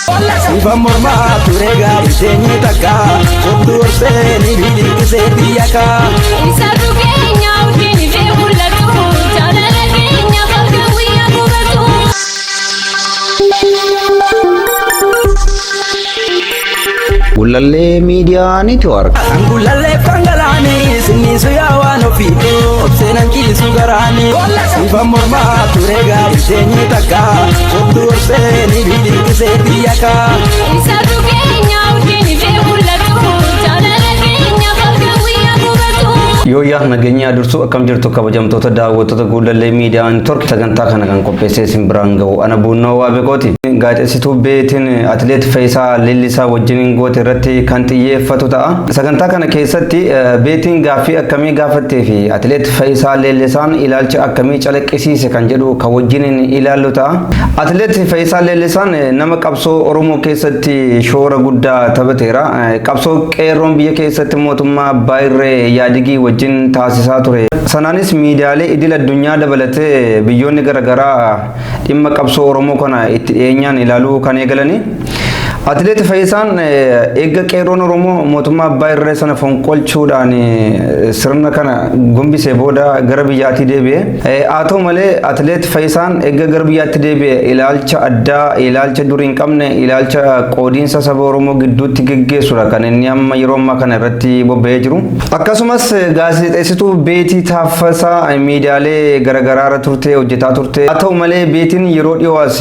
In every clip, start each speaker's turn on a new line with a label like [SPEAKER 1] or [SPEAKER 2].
[SPEAKER 1] Sifa mormaa ture gaarii teenye takka kottu horsee ni biliqisee biyya kaa.
[SPEAKER 2] Isarru keenya urjiin ifee mul'atu, jaalala keenya bakka guyyaa qubatu.
[SPEAKER 3] Gullallee Miidiyaa Neetwoork.
[SPEAKER 1] Angulallee fangalaanii sinniisu yaa waan ofiitu obseenan ciisu garaanii. Sifa mormaa ture gaarii teenye takka kottu horsee ni biliqisee biyya kaa.
[SPEAKER 2] Isarru keenya urjiin ifee mul'atu, jaalala keenya bakka guyyaa qubatu.
[SPEAKER 4] Yooyyaa, nageenya dursuu, akkam jirtu kabajamtoota daawwattoota Gullallee Miidiyaa Neetwoork? Sagantaa kana kan qopheessee isin biraan gahu ana Buunnoo Waabekooti. Gaazexeessituu Beetiin Atileet Faayisaa Leellisaa wajjin goote irratti kan xiyyeeffatu ta'a. Sagantaa kana keessatti Beetiin gaaffii akkamii gaafattee fi Atileet Faayisaa Leellisaan ilaalcha akkamii calaqqisiise kan jedhu kan wajjin ilaallu ta'a. Atileet Faayisaa Leellisaan nama qabsoo Oromoo keessatti shoora guddaa taphateera. Qabsoo qeerroon biyya keessatti mootummaa abbaa irree Yaadigii wajjin taasisaa ture. Sanaanis miidiyaalee idil addunyaa dabalatee biyyoonni garaagaraa dhimma qabsoo Oromoo kana itti dhiyeenyaan ilaaluu kan eegalani. Atileet Fayyisaan eegga qeerroon Oromoo mootummaa abbaa irree sana fonqolchuudhaan sirna kana gombisee booda gara biyyaatti deebi'e. Haa ta'u malee, Atileet Fayyisaan eegga gara biyyaatti deebi'e ilaalcha addaa, ilaalcha durii hin qabne, ilaalcha qoodiinsa saba Oromoo gidduutti geggeessudha kan inni amma yeroo ammaa kana irratti bobba'ee jiru. Akkasumas gaazexeessituu Beetii Taaffasaa miidiyaalee garaagaraa irra turte, hojjetaa turte. Haa ta'u malee, Beetiin yeroo dhiyoo as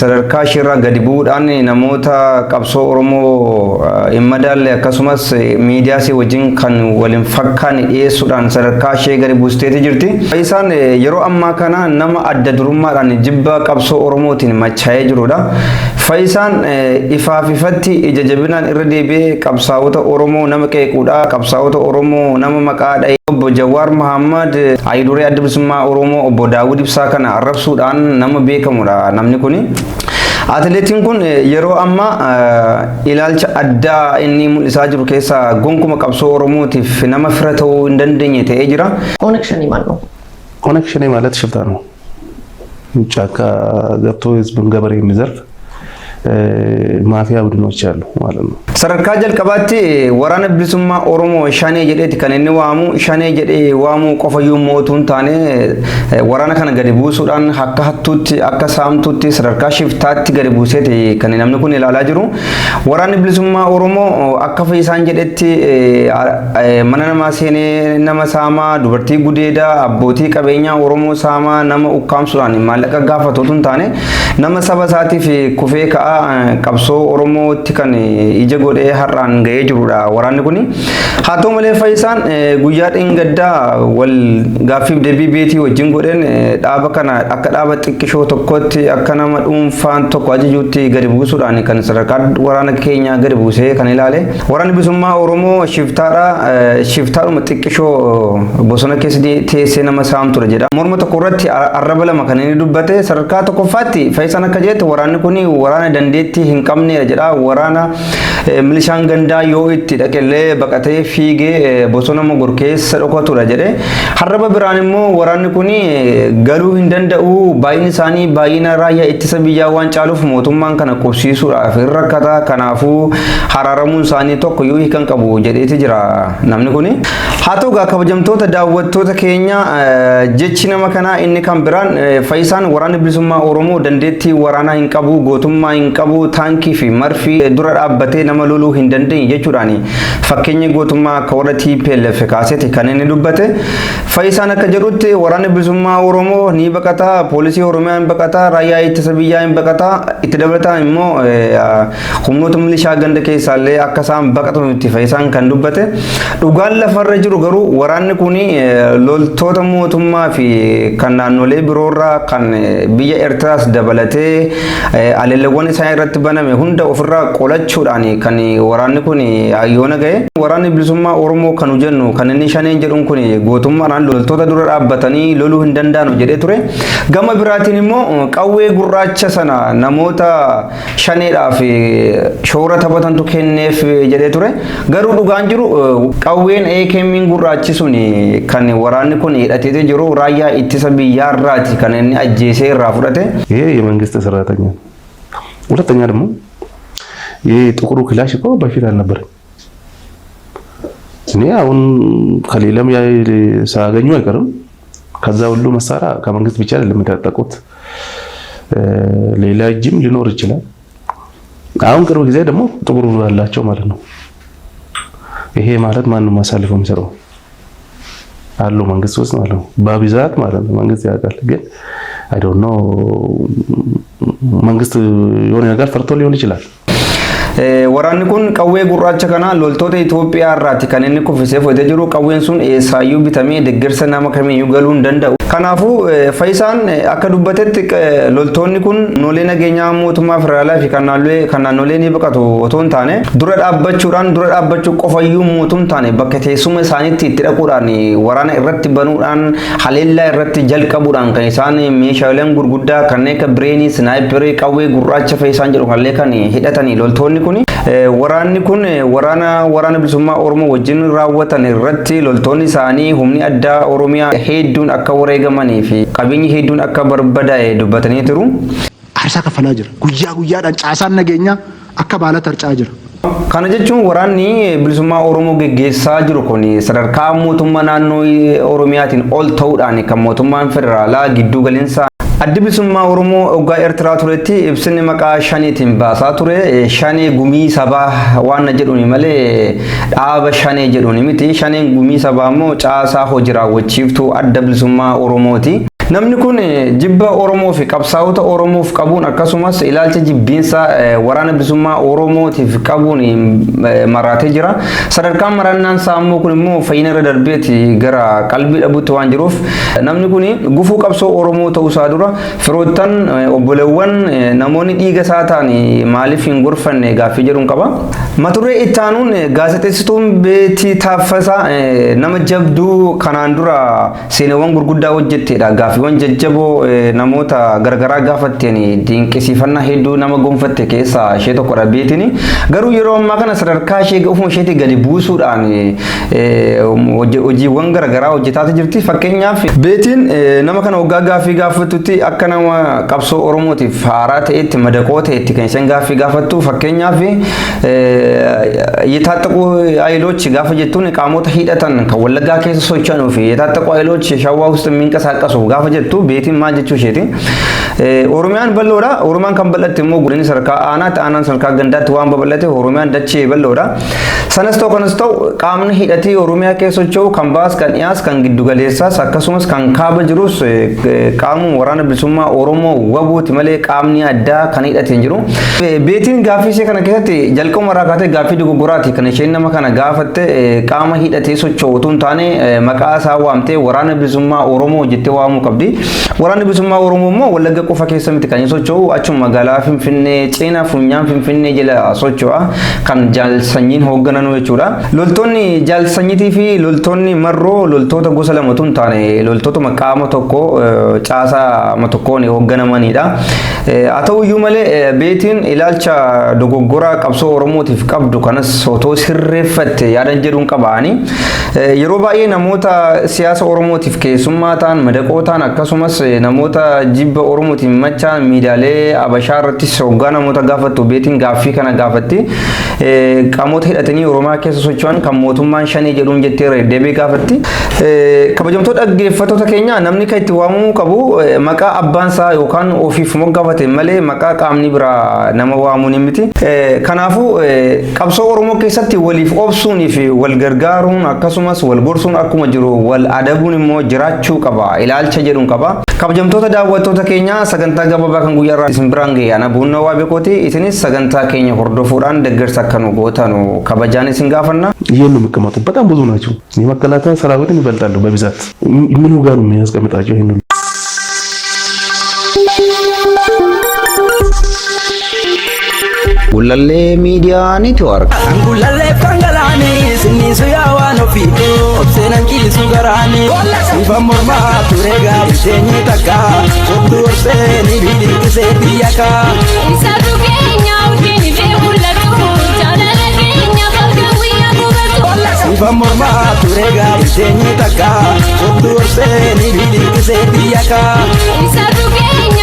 [SPEAKER 4] sadarkaa isheerraa gadi bu'uudhaan namoota qabsoo Oromoo hin madaalle, akkasumas miidiyaa ishee wajjin kan waliin fakkaanne dhiyeessuudhaan sadarkaa ishee gadi buusteeti jirti. Isaan yeroo ammaa kana nama adda durummaadhaan jibba qabsoo Oromootiin machaa'ee jirudha. Fayyisaan ifaaf ifatti ija jabinaan irra deebi'ee qabsaa'ota Oromoo nama qeequudha. Qabsaa'ota Oromoo nama maqaa dha'ee, obbo Jawaar Mohammad, Hayiduree Adda Bilisummaa Oromoo obbo Daawud Ibsaa kana arrabsuudhaan nama beekamudha namni kuni. Atileetiin kun yeroo ammaa ilaalcha addaa inni mul'isaa jiru keessaa gonkuma qabsoo Oromootiif nama fira ta'uu hin dandeenye ta'ee jira.
[SPEAKER 5] ኦነግ ሸኔ ማን ነው?
[SPEAKER 6] ኦነግ ሸኔ ማለት ሽፍታ ነው። ጫካ ገብቶ ህዝብን ገበሬ የሚዘርፍ ማፊያ ቡድኖች አሉ ማለት ነው።
[SPEAKER 4] Sadarkaa jalqabaatti Waraana Bilisummaa Oromoo Shanee jedheeti kan inni waamu. Shanee jedhee waamuu qofayyuu mootuu hin taane, waraana kana gadi buusuudhaan akka hattuutti, akka saamtuutti, sadarkaa shiftaatti gadi buuseeti kan namni kun ilaalaa jiru. Waraanni Bilisummaa Oromoo akka Fayyisaan jedhetti mana namaa seenee nama saamaa, dubartii gudeedaa, abbootii qabeenyaa Oromoo saamaa, nama ukkaamsuudhaan maallaqa gaafatu hin taane, nama saba isaatiif kufee ka'aa qabsoo Oromootti kan ija godhee har'aan ga'ee jirudha waraanni kuni. Haa ta'u malee, Fayyisaan guyyaa dheengaddaa wal gaaffiif deebii Beetii wajjin godheen dhaaba kana akka dhaaba xiqqishoo tokkotti, akka nama dhuunfaan tokko ajajuutti gadi buusuudhaan kan sadarkaa waraana keenyaa gadi buusee kan ilaale. Waraanni Bilisummaa Oromoo shiftaadha. Shiftaadhuma xiqqishoo bosona keessa teessee nama saamtudha jedha. Morma tokko irratti arraba lama kan inni dubbate. Sadarkaa tokkoffaatti Fayyisaan akka jedhetti waraanni kun waraana dandeettii hin qabnedha jedha. Waraana milishaan gandaa yoo itti dhaqellee baqatee fiigee bosona Mogor keessa dhokatudha jedhe. Arraba biraan immoo waraanni kun galuu hin danda'u, baay'inni isaanii baay'ina raayyaa ittisa biyyaa waan caaluuf mootummaan kana qubsiisuudhaaf hin rakkata, kanaafuu haraaramuun isaanii tokko yoo hiikan qabu jedheeti jira namni kun. Haa ta'u gaa, kabajamtoota daawwattoota keenya, jechi nama kanaa inni kan biraan, Fayyisaan Waraanni Bilisummaa Oromoo dandeettii waraanaa hin qabu, gootummaa hin qabu, taankii fi marfii dura dhaabbatee nama loluu hin dandeenye jechuudhaan fakkeenya gootummaa akka warra TPLF kaaseeti kan inni dubbate. Fayyisaan akka jedhutti Waraanni Bilisummaa Oromoo ni baqata, poolisii Oromiyaa hin baqata, raayyaa ittisa biyyaa hin baqata, itti dabalataan immoo humnoota milishaa ganda keessaallee akka isaan baqatu itti Fayyisaan kan dubbate. Dhugaan lafarra jiru garuu waraanni kun loltoota mootummaa fi kan naannolee biroorraa, kan biyya Eertiraas dabalatee, aleellawwan isaan irratti baname hunda ofirraa qolachuudhaan kan waraanni kun yoona gahe. Waraanni Bilisummaa Oromoo kan jennu, kan inni Shaneen jedhuun kun, gootummaadhaan loltoota dura dhaabbatanii loluu hin danda'anu jedhee ture. Gama biraatiin immoo qawwee gurraacha sana namoota Shaneedhaaf shoora taphatantu kenneef jedhee ture. Garuu dhugaan jiru qawween AKM gurraachi sun kan waraanni kun hidhatee jiru raayyaa ittisa biyyaarraati kan inni ajjeesee irraa fudhate.
[SPEAKER 6] ይሄ የመንግስት ሰራተኛ ነው። ሁለተኛ ደግሞ ይህ ጥቁሩ ክላሽ እኮ በፊት አልነበረም። እኔ አሁን ከሌላም ሳያገኙ አይቀርም። ከዛ ሁሉ መሳሪያ ከመንግስት ብቻ አይደለም የታጠቁት፣ ሌላ እጅም ሊኖር ይችላል። አሁን ቅርብ ጊዜ ደግሞ ጥቁሩ አላቸው ማለት ነው። ይሄ ማለት ማን ነው አሳልፈው የሚሰጠው? አሉ መንግስት ውስጥ ማለት ነው፣ በብዛት ማለት ነው። መንግስት ያውቃል፣ ግን I don't know መንግስት የሆነ ነገር ፈርቶ ሊሆን ይችላል።
[SPEAKER 4] Waraanni kun qawwee gurraacha kana loltoota Itoophiyaa irraati kan inni kuffisee fudhatee jiru. Qawween sun eessaayyuu bitamee deeggarsa nama kamiiyyuu galuu hin danda'u. Kanaafuu Fayyisaan akka dubbatetti loltoonni kun noolee nageenyaa mootummaa federaalaa fi kan naannolee ni baqatu otoo hin taane, dura dhaabbachuudhaan, dura dhaabbachuu qofayyuu mootuu hin taane, bakka teessuma isaaniitti itti dhaquudhaan, waraana irratti banuudhaan, haleellaa irratti jalqabuudhaan kan isaan meeshaaleen gurguddaa kanneen akka bireenii, sniperii, qawwee gurraacha Fayyisaan jedhu kallee kan hidhatanii loltoonni kun. Waraanni kun waraana bilisummaa Oromoo wajjin raawwatan irratti loltoonni isaanii humni addaa Oromiyaa hedduun akka wareegamanii fi qabeenyi hedduun akka barbadaa'e dubbatanii jiru.
[SPEAKER 3] Aarsaa kaffalaa jira. Guyyaa guyyaadhaan caasaan nageenyaa akka baala tarcaa jira.
[SPEAKER 4] Kana jechuun waraanni bilisummaa Oromoo geggeessaa jiru kun sadarkaa mootummaa naannoo Oromiyaatiin ol ta'uudhaan kan mootummaan federaalaa gidduu galiinsa. Addi bilisummaa Oromoo waggaa Eertiraa turetti ibsinni maqaa shaniitiin baasaa ture. Shanee Gumii Sabaa waan jedhuuni malee dhaaba shanee jedhuuni miti. Shaneen Gumii Sabaa immoo caasaa hojii raawwachiiftuu adda bilisummaa Oromooti. Namni kun jibba Oromoo fi qabsaa'ota Oromoof qabuun, akkasumas ilaalcha jibbiinsa waraana bilisummaa Oromootiif qabuun maraatee jira. Sadarkaan marannaan isaa immoo kun immoo fayyina irra darbeeti gara qalbii dhabuutti waan jiruuf, namni kun gufuu qabsoo Oromoo ta'uusaa dura firoottan, obboleewwan, namoonni dhiiga isaa ta'an maaliif hin gorfanne gaaffii jedhuun qaba. Mata duree itti aanuun gaazexeessituun Beetii Taaffasaa nama jabduu kanaan dura seenaawwan gurguddaa hojjettedha. Gaaffiiwwan jajjaboo namoota garagaraa gaafatteen dinqisiifannaa hedduu nama gonfatte keessaa ishee tokkodha Beetiin. Garuu yeroo ammaa kana sadarkaa ishee ofuma isheetii gadi buusuudhaan hojiiwwan garagaraa hojjetaa jirti. Fakkeenyaaf, Beetiin nama kana waggaa gaaffii gaafattutti akka nama qabsoo Oromootiif haaraa ta'etti, madaqoo ta'etti kan isheen gaaffii gaafattu. Fakkeenyaaf, የታጠቁ ኃይሎች gaafa jettuun qaamota hidhatan kan Wallaggaa keessa socho'anuu fi የታጠቁ ኃይሎች Shawaa ውስጥ የሚንቀሳቀሱ gaafa jettu, Beetiin maal jechuu isheeti? Oromiyaan bal'oodha. Oromiyaan kan bal'atte immoo godinni sadarkaa aanaatti, aanaan sadarkaa gandaatti waan babal'ate Oromiyaan dachee bal'oodha. Sanas ta'u kanas ta'u, qaamni hidhatee Oromiyaa keessa socho'u kan baas, kan dhiyaas, kan giddu galeessaas, akkasumas kan kaaba jirus qaamuma waraana bilisummaa Oromoo wabuuti malee qaamni addaa kan hidhatee hin jiru. Beetiin gaaffii ishee kana keessatti jalqabuma irraa kaatee gaaffii dogoggoraati kan isheen nama kana gaafatte. Qaama hidhatee socho'u utuu hin taane, maqaa isaa waamtee waraana bilisummaa Oromoo jettee waamuu qabdi. Waraanni bilisummaa Oromoo immoo Wallagga qofa keessa miti kan inni socho'u, achuma magaalaa Finfinnee cina, funyaan Finfinnee jala socho'a, kan jaalsanyiin hooggananu jechuudha. Loltoonni jaalsanyiitii fi loltoonni Marroo loltoota gosa lamatu hin taane, loltootuma qaama tokko, caasaa tokkoon hoogganamanidha. Haa ta'u iyyuu malee, Beetiin ilaalcha dogoggoraa qabsoo Oromootiif qabdu kanas otoo sirreeffatte yaadan jedhuun qabaani. Yeroo baay'ee namoota siyaasa Oromootiif keessummaa ta'an, madaqoo ta'an, akkasumas namoota jibba Oromootiin machaan miidiyaalee Abashaa irrattis hoggaa namoota gaafattu Beetiin gaaffii kana gaafatti. Qaamota hidhatanii Oromiyaa keessa socho'an kan mootummaan shanee jedhuun jettee deebii gaafatti. Kabajamtoota dhaggeeffattoota keenya, namni kan itti waamamuu qabu maqaa abbaan isaa yookaan ofiif moggaafate malee maqaa qaamni biraa nama waamuu ni miti. Kanaafuu qabsoo Oromoo keessatti waliif obsuunii fi wal gargaaruun, akkasumas wal gorsuun akkuma jiru, wal adabuun immoo jiraachuu qaba ilaalcha jedhuun qaba. Kabajamtoota daawwattoota keenya, sagantaa gabaabaa kan guyyaa irraa isin biraan ga'e ana Buunnoo Waabekooti. Isinis sagantaa keenya hordofuudhaan deeggarsa akka nu gootanu kabajaan isin gaafanna.
[SPEAKER 6] ይሄን ነው የሚቀመጡ። በጣም ብዙ ናቸው። የመከላከያ ሰራዊትን ይበልጣሉ በብዛት። ምኑ ጋር ነው የሚያስቀምጣቸው? ይሄን ሁሉ?
[SPEAKER 4] Gullallee Media Network.
[SPEAKER 1] Gullallee fangalaanii sinniisu yaa waan ofiitu obseenan ciisu garaanii siifan mormaa ture gaafiseenyi takka kottu obseeni biliqisee biyya kaa.
[SPEAKER 2] Isaatu keenya wajjin ifee mul'atu, jaalala keenya bakka guyyaa qubatu.
[SPEAKER 1] Siifan mormaa ture gaafiseenyi takka kottu obseeni biliqisee biyya kaa.
[SPEAKER 2] Isaatu keenya.